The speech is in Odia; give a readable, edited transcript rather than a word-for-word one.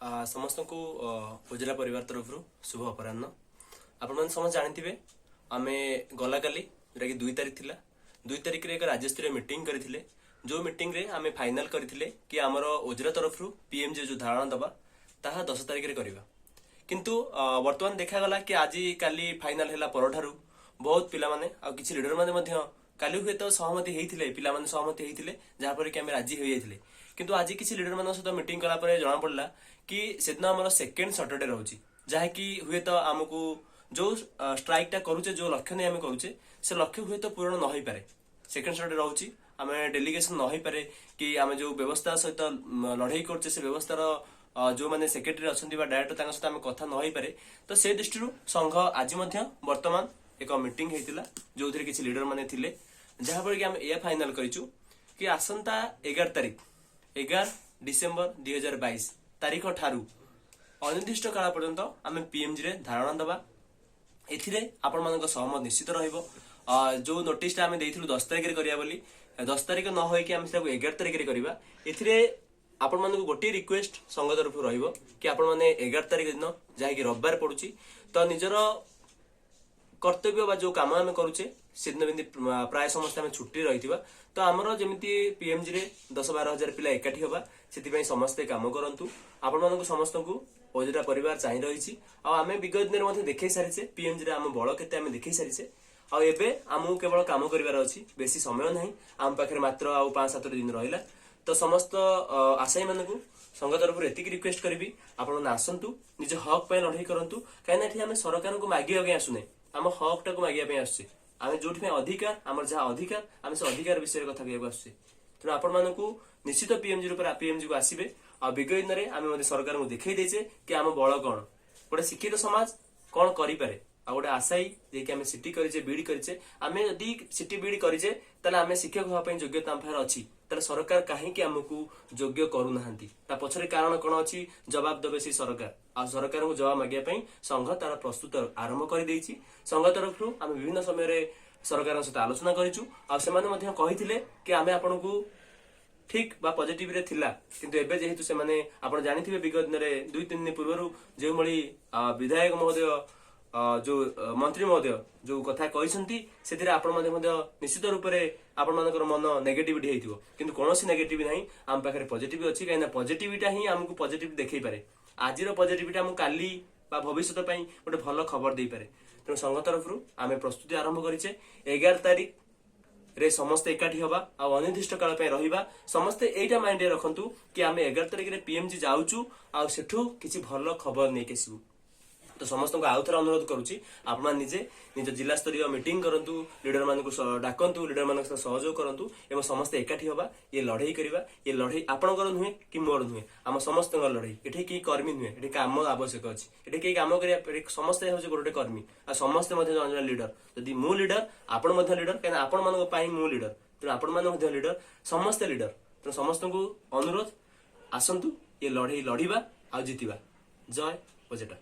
ସମସ୍ତଙ୍କୁ ଉଜଲା ପରିବାର ତରଫରୁ ଶୁଭ ଅପରାହ୍ନ। ଆପଣମାନେ ସମସ୍ତେ ଜାଣିଥିବେ, ଆମେ ଗଲାକାଲି, ଯେଉଁଟାକି 2 ତାରିଖ ଥିଲା, 2 ତାରିଖରେ ଏକ ରାଜ୍ୟସ୍ତରୀୟ ମିଟିଂ କରିଥିଲେ, ଯେଉଁ ମିଟିଂରେ ଆମେ ଫାଇନାଲ କରିଥିଲେ କି ଆମର ଓଜରା ତରଫରୁ ପିଏମଜି ଯେଉଁ ଧାରଣା ଦେବା, ତାହା 10 ତାରିଖରେ କରିବା। କିନ୍ତୁ ବର୍ତ୍ତମାନ ଦେଖାଗଲା କି ଆଜି କାଲି ଫାଇନାଲ ହେଲା ପରଠାରୁ ବହୁତ ପିଲାମାନେ ଆଉ କିଛି ଲିଡର ମାନେ ମଧ୍ୟ କାଲି ହୁଏତ ସହମତି ହେଇଥିଲେ, ପିଲାମାନେ ସହମତି ହେଇଥିଲେ, ଯାହାଫଳରେ କି ଆମେ ରାଜି ହୋଇଯାଇଥିଲେ। କିନ୍ତୁ ଆଜି କିଛି ଲିଡର ମାନଙ୍କ ସହିତ ମିଟିଂ କଲା ପରେ ଜଣାପଡ଼ିଲା କି ସେଦିନ ଆମର ସେକେଣ୍ଡ ସଟରଡେ ରହୁଛି, ଯାହାକି ହୁଏତ ଆମକୁ ଯୋଉ ଷ୍ଟ୍ରାଇକଟା କରୁଛେ, ଯୋଉ ଲକ୍ଷ୍ୟ ନେଇ ଆମେ କରୁଛେ, ସେ ଲକ୍ଷ୍ୟ ହୁଏତ ପୂରଣ ନ ହେଇପାରେ। ସେକେଣ୍ଡ ସଟରଡେ ରହୁଛି, ଆମେ ଡେଲିଗେସନ ନ ହେଇପାରେ କି ଆମେ ଯୋଉ ବ୍ୟବସ୍ଥା ସହିତ ଲଢେଇ କରୁଛେ, ସେ ବ୍ୟବସ୍ଥାର ଯୋଉମାନେ ସେକ୍ରେଟାରୀ ଅଛନ୍ତି ବା ଡାଇରେକ୍ଟର, ତାଙ୍କ ସହିତ ଆମେ କଥା ନ ହେଇପାରେ। ତ ସେ ଦୃଷ୍ଟିରୁ ସଂଘ ଆଜି ମଧ୍ୟ ବର୍ତ୍ତମାନ ଏକ ମିଟିଂ ହେଇଥିଲା, ଯୋଉଥିରେ କିଛି ଲିଡର ମାନେ ଥିଲେ, ଯାହାଫଳରେ କି ଆମେ ଏହା ଫାଇନାଲ କରିଛୁ କି ଆସନ୍ତା 11 ତାରିଖ, 11 ଡିସେମ୍ବର 2022 ତାରିଖ ଠାରୁ ଅନିର୍ଦ୍ଦିଷ୍ଟ କାଳ ପର୍ଯ୍ୟନ୍ତ ଆମେ ପିଏମଜି ରେ ଧାରଣା ଦେବା। ଏଥିରେ ଆପଣମାନଙ୍କ ସହମତ ନିଶ୍ଚିତ ରହିବ। ଯୋଉ ନୋଟିସଟା ଆମେ ଦେଇଥିଲୁ 10 ତାରିଖରେ କରିବା ବୋଲି, 10 ତାରିଖ ନ ହୋଇକି ଆମେ ସେଟାକୁ 11 ତାରିଖରେ କରିବା। ଏଥିରେ ଆପଣମାନଙ୍କୁ ଗୋଟିଏ ରିକ୍ୱେଷ୍ଟ ସଂଘ ତରଫରୁ ରହିବ କି ଆପଣମାନେ 11 ତାରିଖ ଦିନ, ଯାହାକି ରବିବାର ପଡୁଛି, ତ ନିଜର କର୍ତ୍ତବ୍ୟ ବା ଯୋଉ କାମ ଆମେ କରୁଛେ, ସେଦିନ ଯେମିତି ପ୍ରାୟ ସମସ୍ତେ ଆମେ ଛୁଟିରେ ରହିଥିବା। ତ ଆମର ଯେମିତି ପିଏମଜି ରେ 10-12 ହଜାର ପିଲା ଏକାଠି ହବା, ସେଥିପାଇଁ ସମସ୍ତେ କାମ କରନ୍ତୁ। ଆପଣମାନଙ୍କୁ ସମସ୍ତଙ୍କୁ ଓଜରା ପରିବାର ଚାହିଁ ରହିଛି। ଆଉ ଆମେ ବିଗତ ଦିନରେ ମଧ୍ୟ ଦେଖେଇ ସାରିଛେ, ପିଏମଜି ରେ ଆମ ବଳ କେତେ ଆମେ ଦେଖେଇ ସାରିଛେ। ଆଉ ଏବେ ଆମକୁ କେବଳ କାମ କରିବାର ଅଛି, ବେଶୀ ସମୟ ନାହିଁ ଆମ ପାଖରେ, ମାତ୍ର ଆଉ 5-7 ଦିନ ରହିଲା। ତ ସମସ୍ତ ଆଶାୟୀ ମାନଙ୍କୁ ସଂଘ ତରଫରୁ ଏତିକି ରିକ୍ୱେଷ୍ଟ କରିବି, ଆପଣମାନେ ଆସନ୍ତୁ, ନିଜ ହକ୍ ପାଇଁ ଲଢେଇ କରନ୍ତୁ। କାହିଁକିନା ଏଠି ଆମେ ସରକାରଙ୍କୁ ମାଗିବା ପାଇଁ ଆସୁନେ, ଆମ ହକ୍ ଟାକୁ ମାଗିବା ପାଇଁ ଆସୁଛେ। ଆମେ ଯୋଉଠି ପାଇଁ ଅଧିକାର, ଆମର ଯାହା ଅଧିକାର, ଆମେ ସେ ଅଧିକାର ବିଷୟରେ କଥା କହିବାକୁ ଆସୁଛେ। ତେଣୁ ଆପଣମାନଙ୍କୁ ନିଶ୍ଚିତ ପିଏମଜି ରୂପରେ ପିଏମଜି କୁ ଆସିବେ। ଆଉ ବିଗତ ଦିନରେ ଆମେ ମଧ୍ୟ ସରକାରଙ୍କୁ ଦେଖେଇ ଦେଇଛେ କି ଆମ ବଳ କଣ, ଗୋଟେ ଶିକ୍ଷିତ ସମାଜ କଣ କରିପାରେ। ଆଉ ଗୋଟେ ଆଶାୟୀ ଯିଏକି ଆମେ ସିଟି କରିଛେ, ବିଡି କରିଛେ, ଆମେ ଯଦି ସିଟି ବିଡି କରିଛେ, ତାହେଲେ ଆମେ ଶିକ୍ଷକ ହେବା ପାଇଁ ଯୋଗ୍ୟତା ଆମ ପାଖରେ ଅଛି। ତାହେଲେ ସରକାର କାହିଁକି ଆମକୁ ଯୋଗ୍ୟ କରୁନାହାନ୍ତି? ତା ପଛରେ କାରଣ କଣ ଅଛି? ଜବାବ ଦେବେ ସେ ସରକାର। ଆଉ ସରକାରଙ୍କୁ ଜବାବ ମାଗିବା ପାଇଁ ସଂଘ ତାର ପ୍ରସ୍ତୁତ ଆରମ୍ଭ କରିଦେଇଛି। ସଂଘ ତରଫରୁ ଆମେ ବିଭିନ୍ନ ସମୟରେ ସରକାରଙ୍କ ସହିତ ଆଲୋଚନା କରିଛୁ। ଆଉ ସେମାନେ ମଧ୍ୟ କହିଥିଲେ କି ଆମେ ଆପଣଙ୍କୁ ଠିକ ବା ପଜିଟିଭରେ ଥିଲା। କିନ୍ତୁ ଏବେ ଯେହେତୁ ସେମାନେ, ଆପଣ ଜାଣିଥିବେ, ବିଗତ ଦିନରେ 2-3 ଦିନ ପୂର୍ବରୁ ଯେଉଁଭଳି ବିଧାୟକ ମହୋଦୟ, ଯୋଉ ମନ୍ତ୍ରୀ ମହୋଦୟ ଯୋଉ କଥା କହିଛନ୍ତି, ସେଥିରେ ଆପଣମାନେ ମଧ୍ୟ ନିଶ୍ଚିତ ରୂପରେ ଆପଣମାନଙ୍କର ମନ ନେଗେଟିଭିଟି ହେଇଥିବ। କିନ୍ତୁ କୌଣସି ନେଗେଟିଭ ନାହିଁ, ଆମ ପାଖରେ ପଜିଟିଭ ଅଛି। କାହିଁକିନା ପଜିଟିଭିଟା ହିଁ ଆମକୁ ପଜିଟିଭ ଦେଖେଇ ପାରେ। ଆଜିର ପଜିଟିଭିଟା ଆମକୁ କାଲି ବା ଭବିଷ୍ୟତ ପାଇଁ ଗୋଟେ ଭଲ ଖବର ଦେଇପାରେ। ତେଣୁ ସଂଘ ତରଫରୁ ଆମେ ପ୍ରସ୍ତୁତି ଆରମ୍ଭ କରିଛେ। 11 ତାରିଖ ରେ ସମସ୍ତେ ଏକାଠି ହବା ଆଉ ଅନିର୍ଦ୍ଦିଷ୍ଟ କାଳ ପାଇଁ ରହିବା। ସମସ୍ତେ ଏଇଟା ମାଇଣ୍ଡରେ ରଖନ୍ତୁ କି ଆମେ 11 ତାରିଖରେ ପିଏମଜି ଯାଉଛୁ ଆଉ ସେଠୁ କିଛି ଭଲ ଖବର ନେଇକି ଆସିବୁ। ତ ସମସ୍ତଙ୍କୁ ଆଉ ଥରେ ଅନୁରୋଧ କରୁଛି, ଆପଣମାନେ ନିଜେ ନିଜ ଜିଲ୍ଲା ସ୍ତରୀୟ ମିଟିଂ କରନ୍ତୁ, ଲିଡର ମାନଙ୍କୁ ଡାକନ୍ତୁ, ଲିଡର ମାନଙ୍କ ସହ ସହଯୋଗ କରନ୍ତୁ ଏବଂ ସମସ୍ତେ ଏକାଠି ହବା, ଏ ଲଢେଇ କରିବା। ଏ ଲଢେଇ ଆପଣଙ୍କର ନୁହେଁ କି ମୋର ନୁହେଁ, ଆମ ସମସ୍ତଙ୍କର ଲଢେଇ। ଏଠି କେହି କର୍ମୀ ନୁହେଁ, ଏଠି କାମ ଆବଶ୍ୟକ ଅଛି। ଏଠି କେହି କାମ କରିବା, ଏଠି ସମସ୍ତେ ହେଉଛି ଗୋଟେ ଗୋଟେ କର୍ମୀ ଆଉ ସମସ୍ତେ ମଧ୍ୟ ଜଣେ ଜଣେ ଲିଡର। ଯଦି ମୁଁ ଲିଡର, ଆପଣ ମଧ୍ୟ ଲିଡର, କାହିଁକିନା ଆପଣମାନଙ୍କ ପାଇଁ ମୁଁ ଲିଡର। ତେଣୁ ଆପଣମାନେ ମଧ୍ୟ ଲିଡର, ସମସ୍ତେ ଲିଡର। ତେଣୁ ସମସ୍ତଙ୍କୁ ଅନୁରୋଧ, ଆସନ୍ତୁ, ଏ ଲଢେଇ ଲଢିବା ଆଉ ଜିତିବା। ଜୟ ଓଜେଟା।